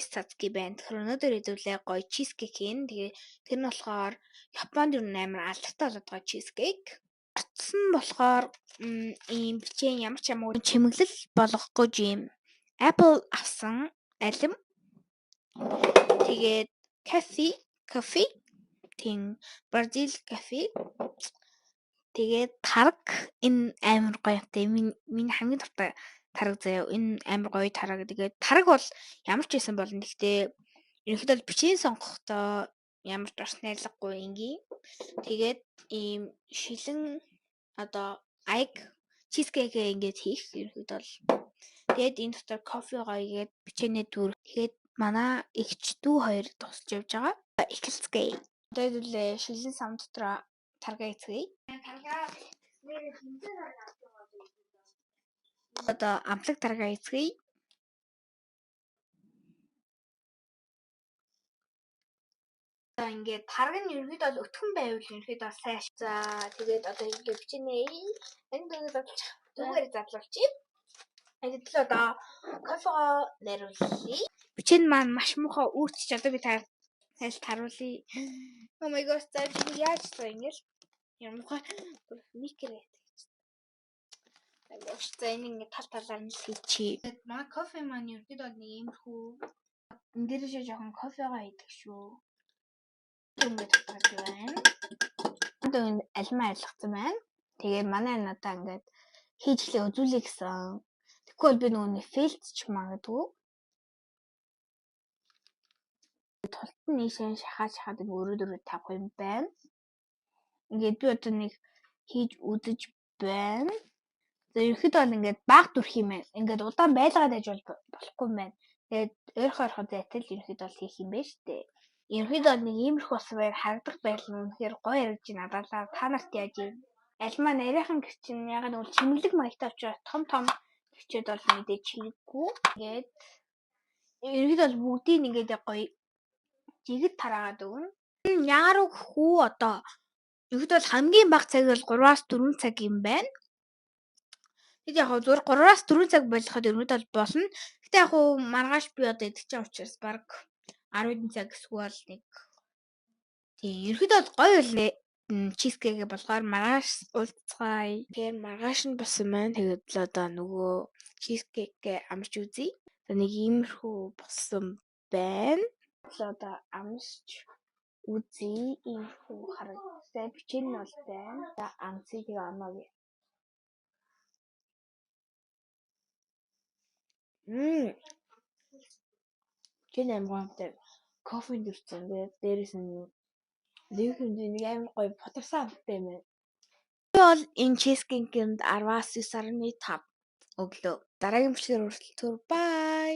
Сацки байна. Тэгэхээр өнөөдөр хэдүүлээ гоё cheesecake хийн. Тэгээ тэр нь болохоор Японд ер нь амар алдартай болоод байгаа cheesecake. Орцсон нь болохоор ийм бичээн ямар ч юм уу чимэглэл болгох гэж ийм Apple авсан алим. Тэгээд кофе тийм Бразил кофе. Тэгээд тараг энэ амар гоё юмтай. Миний хамгийн дуртай тараг заяа. Энэ амар гоё тараг. Тэгээд тараг бол ямар ч байсан болно. Гэхдээ ерөнхийдөө бол бичээн сонгохдоо ямар ч бас найрлагагүй энгийн. Тэгээд ийм шилэн одоо аяг чизкейк ингээд хийх ерөнхийдөө бол. Тэгээд энэ дотор кофе гоё игээд бичээнээ дүүр. Тэгээд манай эгч дүү хоёр тусалж явж байгаа. Эхэлцгээе. Одоо хэдүүлээ шилэн сам дотор таргаа эцгээе. Таргаа нэрээ хинтээ таргаа авч байгаа. Одоо амтлаг таргаа эцгээе. Одоо ингээд тараг нь ерөнхийдөө бол өтгөн байвал ерөнхийдөө бол сайн. За тэгээд одоо ингээд бичнэ. Энэ дүүгээ задлах. Дүүгээр задлуулчих. Гэтэл одоо кофегоо нариулъя. Бичэн маань маш муухай үүрч одоо би тайлт харуулъя. Oh my god, за би яаж за ингээл юм муухай микро гэж. За энэ ингээд тал талаар нь л хийчихье. Тэгээд манай кофе маань ерөнхийдөө бол нэг иймэрхүү. Энэ дээрээ жоохон кофегоо хийдэг шүү. Ингээд татгаж байна. Одоо энэ алмаа арилгацсан байна. Тэгээд манай надаа ингээд хийж эхлэе үзүүлье гэсэн. Тэгэхгүй бол би нөгөө нэг фейлдч магадгүй. Тулт нь ийшээ шахаад шахаад ингээ өрөө дөрөв тавих юм байна. Ингээд би одоо нэг хийж үзэж байна. За ерөнхийдөө бол ингээд баг дүрх юм байна. Ингээд удаан байлгаад байж болохгүй юм байна. Тэгээд ойрхон зайтай л ерөнхийдөө бол хийх юм байна штэ. Ерөнхийдөө бол нэг иймэрхүү болсон байр харагдах байдал нь үнэхээр гоё яригдж байна. Адаалаа та нарт яаж юм? Альмаа нарийнхан гэрчин ягаад гэвэл чимэглэг маягтай учраас том том гэрчүүд бол мэдээж хэрэггүй. Ингээд ерөнхийдөө бол бүгдийг ингээд гоё жигэд тараагаад өгнө. Яаруу гэхүү одоо ерөнхийдөө бол хамгийн бага цаг бол 3-4 цаг юм байна. Тэгэд яг зүгээр 3-4 цаг болоход ерөнхийдөө бол болно. Гэтэ яг хуу маргааш би одоо идэх чинь учраас баг 10 цаг эсвэл нэг тийм ерөнхийдөө бол гоё үлээ. Чизкейк болохоор маргааш уулзцгаая. Тэгэхээр маргааш нь болсон байна. Тэгээд л одоо нөгөө чизкейкээ амсч үзье. За нэг иймэрхүү болсон байна. Л одоо амсч үзье. Иймэрхүү харагдсан. Бичэн нь бол байна. За амсъя тэгээ амаа. Бичэн амар гоёмтай. Кофенд өртсөн. Тэгээд дээрээс нь нэг хэмжээ нэг амар гоё бутарсан амттай юм байна. Би бол энэ чизкейкэнд 10-аас 9.5 өглөө. Дараагийн бичлэгээр хүртэл түр бай.